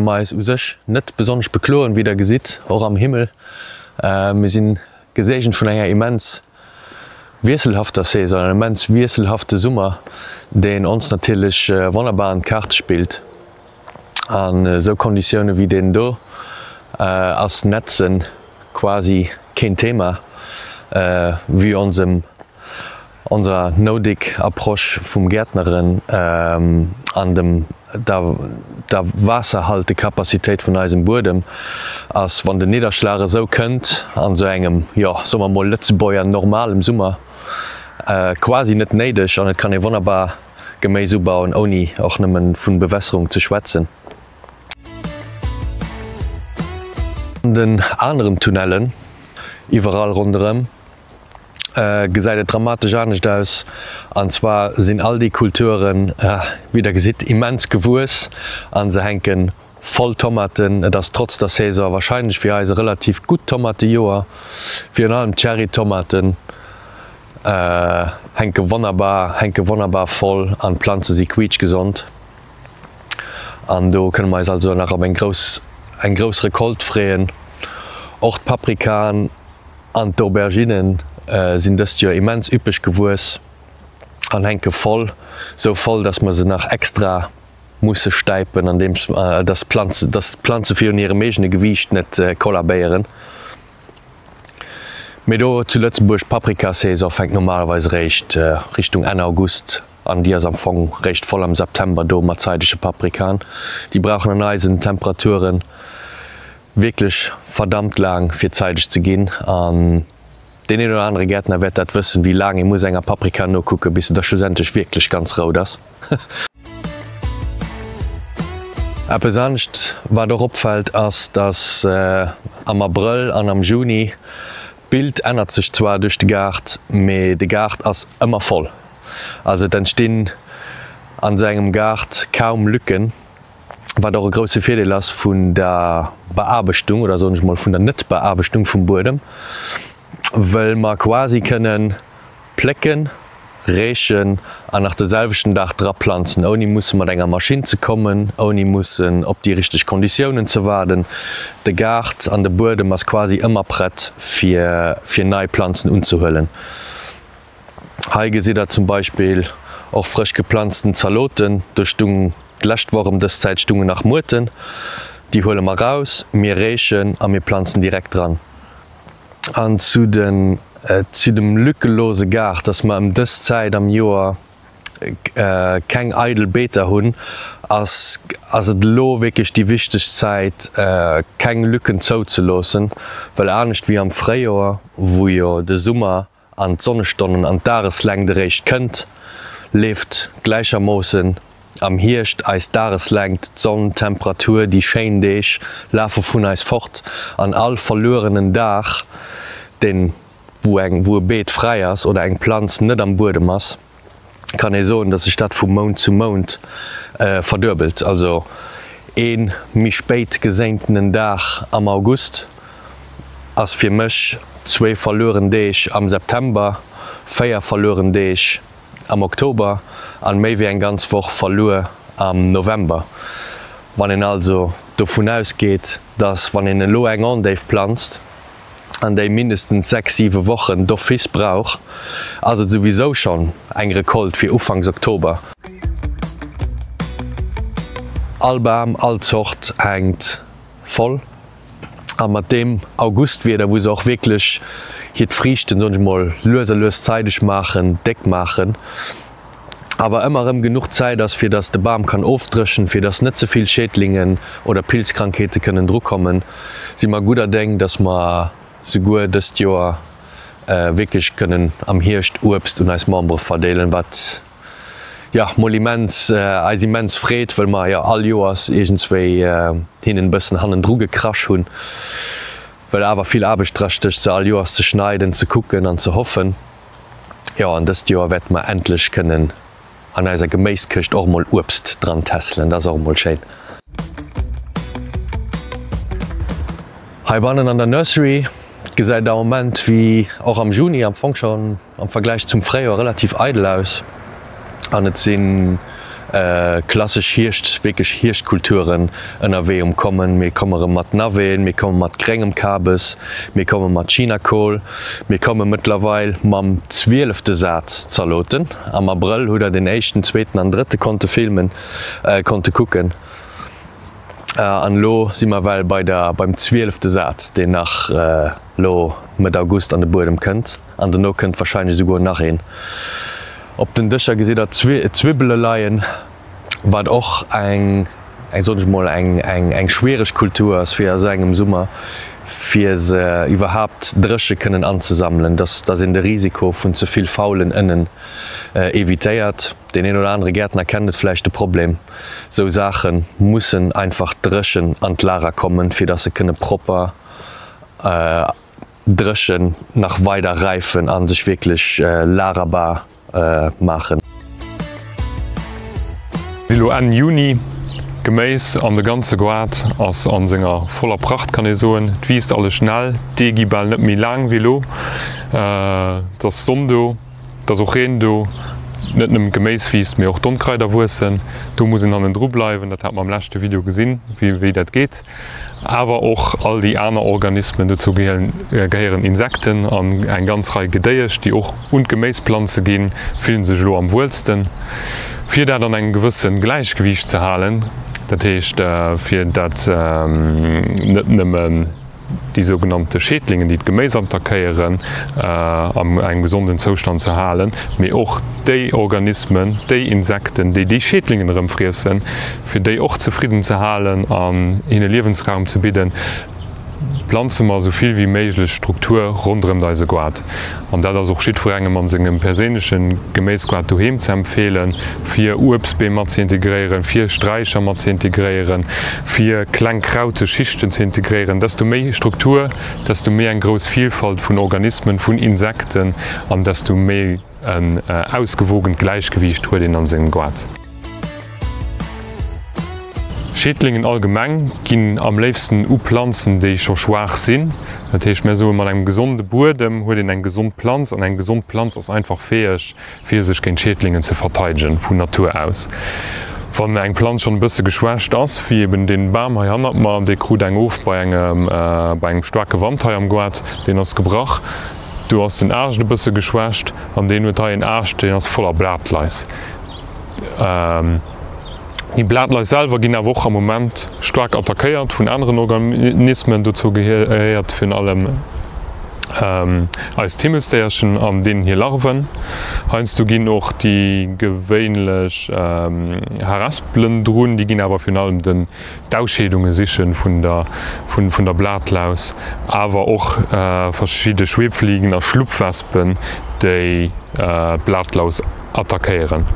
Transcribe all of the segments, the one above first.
mer eis u sech net besonnesch bekloen, wéi der gesitt, och am Himmel. Mir sinn geseegent vun enger immens wiesselhafter Saison, engem immens wiesselhafte Summer, deen ons natierlech wonnerbar an d'Kaarte spillt. An esou Konditioune wéi deenen do ass Netzen quasi keen Thema, vue onsem onserer No-Dig-Approche vum Gäertneren an dem der der Waasserhaltekapazitéit vun eisem Buedem ass, wann den Nidderschlag esou kënnt an esou engem, jo, soe mer mol Lëtzebuerger normalem Summer, quasi net néideg an et kann ee wonnerbar Geméis ubauen, ouni och nëmmen vun Bewässerung ze schwätzen. An den aneren Tunnellen iwwerall ronderëm gesäit et dramatesch anescht aus. An zwar sinn all déi Kulturen, wéi der gesitt, immens gewuess a se hänke voll Tomaten. Et ass trotz der Saison warscheinlech fir eis e relativ gutt Tomatejoer. Virun allem d'Cherrytomaten hänke wonnerbar, hänke wonnerbar voll an d'Planze si quiitschgesond. An do kënne mer eis also nach op eng grouss, eng grouss Recolte freeën. Och d'Paprikaen An d'Auberginnen sinn dëst Joer immens üppeg gewuess an hänke voll, sou voll, dass mer se nach extra musse stäipen, andeems dass d'Planze virun hirem eegene Gewiicht net kollabéieren. Mee do zu Lëtzebuerg, d'Paprikasaison fänkt normalerweis eréischt Richtung Enn August an, déi ass am Fong réischt voll am September do mat zeidege Paprikaen. Déi brauchen an eisen Temperaturen wierklech verdammt laang fir zeideg ze ginn an deen een oder anere Gäertner wäert dat wëssen, wéi laang ee muss enger Paprika nokucken, bis se da schlussendlech wierklech ganz rout ass. Eppes anescht wat och opfält ass, dass am Abrëll an am Juni, d'Bild ännert sech zwar duerch de Gaart, mee de Gaart ass ëmmer voll. Also et entstinn an esou engem Gaart kaum Lücken. wat och e grousse Virdeel ass vun der Beaarbechtung oder soen ech mol vun der Net-Beaarbechtung vum Buedem, wëll mer quasi kënnen plécken, reechen an nach de selwechten Dag draplanzen, ouni musse mat enger Maschinn ze kommen, ouni mussen op déi richteg Konditiounen ze waarden. De Gaart an de Buedem ass quasi ëmmer prett fir fir nei Planzen unzehuelen. Hei gesitt der zum Beispill och frësch geplanzten Zaloten. Do stung d'lescht Woch ëm dës Zäit stungen nach Muerten. Déi huele mer raus, mir reechen a mir planzen direkt dran. An zu den zu dem lückelose Gaart, dass mer ëm dës Zäit am Joer keng eidel Beeter hunn, ass ass et elo wierklech déi wichteg Zäit keng Lücken zouzeloossen, well anescht wéi am Fréijoer, wou jo de Summer an d'Sonnestonnen an d'Dageslängt eréischt kënnt, leeft gläichermoossen am Hierscht eis Dageslängt, d'Sonn, d'Temperatur, déi schéin Deeg lafe vun eis fort an all verluerenen Dag, deen wou eng wou e Beet fräi ass oder eng Planz net am Buedem ass, kann ee soen, dass sech dat vu Mount zu Mount verduebelt. Also ee méi spéit geséintenen Dag am August ass fir mech zwee verlueren Deeg am September, 4 verlueren Deeg am Oktober an méi wéi eng ganz Woch verluer am November. Wann een also dovun ausgeet, dass wann een elo eng Andéif planzt, an déi mindestens 6, 7 Wochen d'office brauch, ass et souwisou schonn eng Recolte fir Ufanks Oktober. All Bam, all Zort hänkt voll a mat deem Augustwieder, wou se och wierklech hiert Friichten, soen ech mol, lues a lues zeideg maachen, déck maachen, awer ëmmer erëm genuch Zäit ass, fir dass de Bam kann ofdréchen, fir dass net ze vill Schädlingen oder Pilzkrankheete kënnen drukommen, si mer gudder Déng, dass mer souguer dëst Joer wierklech kënnen am Hierscht Uebst un eis Membere verdeelen, wat jo mol immens eis immens freet, wëll mer jo all Joers iergendswéi hinnen e bëssen hannendru gekrasch hunn, well awer vill Aarbecht drastécht, se all Joers ze schneiden, ze kucken an ze hoffen. Jo, an dëst Joer wäerte mer endlech kënnen an eiser Geméiskëscht och emol Uebst dran tässelen. Dat ass och emol schéin. Heibannen an der Nursery gesäit et am Moment, wéi och am Juni, am Fong schonn am Vergläich zum Fréijoer relativ eidel aus. An et sinn. Klassesch Hierscht, wierklech Hierschtkulturen ënnerwee um kommen. Mir komme rëm mat Naveten, mir komme mat gréngem Kabes, mir komme mat Chinakohl, mir komme mëttlerweil mam zwielefte Saz Zaloten. Am Abrëll hutt der den éischten, zweeten an drëtte konnte filmen, konnte kucken. An elo si mer well bei der, beim zwielefte Saz, deen nach elo Mëtt August an de Buedem kënnt. An dono kënnt wahrscheinlech esouguer nach een. Op den Dëscher gesitt der Zwibbele leien, wat och eng, eng soen ech mol, eng, eng, eng schwiereg Kultur ass fir a sou engem Summer, fir se iwwerhaapt dréche kënnen anzesammelen, dass, dass een de Risiko vun ze vill faulen Ënnen evitéiert. Deen een oder anere Gäertner kennt et vläicht, de Problem. Sou Saache mussen einfach dréchen an d'Lager kommen, fir dass se kënne propper dréchen nach weider räifen a sech wierklech lagerbar maachen. Si lo Enn Juni, d'Geméis an de ganze Goart ass a senger voller Pracht, kann ee soen. Et wiisst alles schnell, d'Dee gi bal net méi laang wéi lo. Et ass Sonn do. Et ass och Reen do. Net nëmmen d'Geméis wiisst, mee och d'Onkraider wuessen. Do muss een hannendru bleiwen, dat hat mer am leschte Video gesinn, wéi dat geet. Awer och all déi aner Organismen, dozou gehéieren Insekten an eng ganz Rei Gedéiesch, déi och un d'Geméisplanze ginn, fillen sech elo am wuelsten. Fir dat an engem gewësse Gläichgewiicht ze halen, dat heescht fir dat net nëmmen, déi sougenannte Schädlingen, déi d'Geméis attackéieren, an engem gesonden Zoustand ze halen, mee och déi Organismen, déi Insekten, déi déi Schädlingen erëm friessen, fir déi och zefridden ze halen an hinne Liewensraum ze bidden, planze mer esou vill wéi méiglech Struktur ronderëmt eise Goart. An dat ass och jiddwerengem an sengem perséinleche Geméisgoart doheem ze empfeelen, fir Uebstbeem mat ze integréieren, fir Straicher mat ze integréieren, fir kleng krauteg Schichten ze integréieren. Desto méi Struktur, desto méi eng grouss Vielfalt vun Organismen, vun Insekten an desto méi en ausgewogent Gläichgewiicht huet een an sengem Goart. Schädlingen allgemeng ginn am léifsten u Planzen, déi scho schwaach sinn. Dat heescht, mir soen, mat engem gesonde Buedem huet een eng gesond Planz an eng gesond Planz ass einfach fäeg, fir sech géint Schädlingen ze verteidegen vun Natur aus. Wann eng Planz schonn e bësse geschwächt ass, wéi eben dee Bam hei hannert mer, dee krut eng of bei engem bei engem staarke Wand hei am Goart, deen ass gebrach, do ass den Aascht e bësse geschwächt an deen huet hei en Aascht, deen ass voller Blatlais. Déi Blatlais selwer ginn awer och am Moment staark attackéiert vun aneren Organismen. Dozou gehéiert virun allem eist Himmelsdéierchen an deenen hir Larven. Heiansdo ginn och déi gewéinlech Harespelen drun, déi ginn awer virun allem den d'Ausscheedunge siche vun der vun der Blatlaus, awer och verschidde Schwebfliegen a Schlupfwespen, déi d'Blatlaus attackéieren.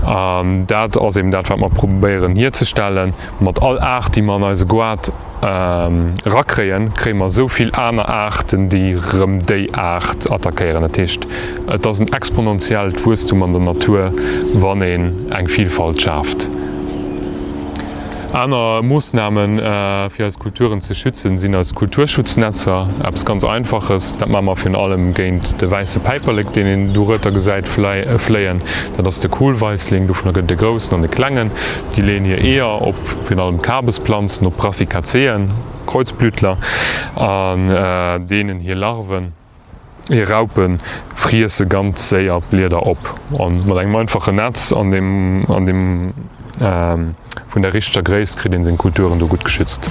An dat ass eben dat, wat mer probéieren hierzestellen. Mat all Aart, déi mer an eise Goart erakréien, kréie mer esou vill aner Aarten, déi erëm déi Aart attackéieren. Dat heescht, et ass en exponentiellt Wuesstum an der Natur, wann een eng Vilfalt schaaft. Aner Moossnamen, fir eis Kulturen ze schützen, sinn eis Kulturschutznetzer. Eppes ganz Einfaches, dat maache mer virun allem géint de wäisse Päiperlek, deen een dorueter gesäit fléien. Dat ass de Kohlweissling, dovunner gëtt et e groussen an e klengen. Déi leeën hir Eeër op virun allem Kabesplanzen, op Brassicaceen, Kreuzblütler, an deenen hir Larven. Hir Raupe friesse ganz séier d'Blieder op an mat engem einfachen Netz an dem an dem vun der richteger Gréisst kritt een seng Kulturen do gutt geschützt.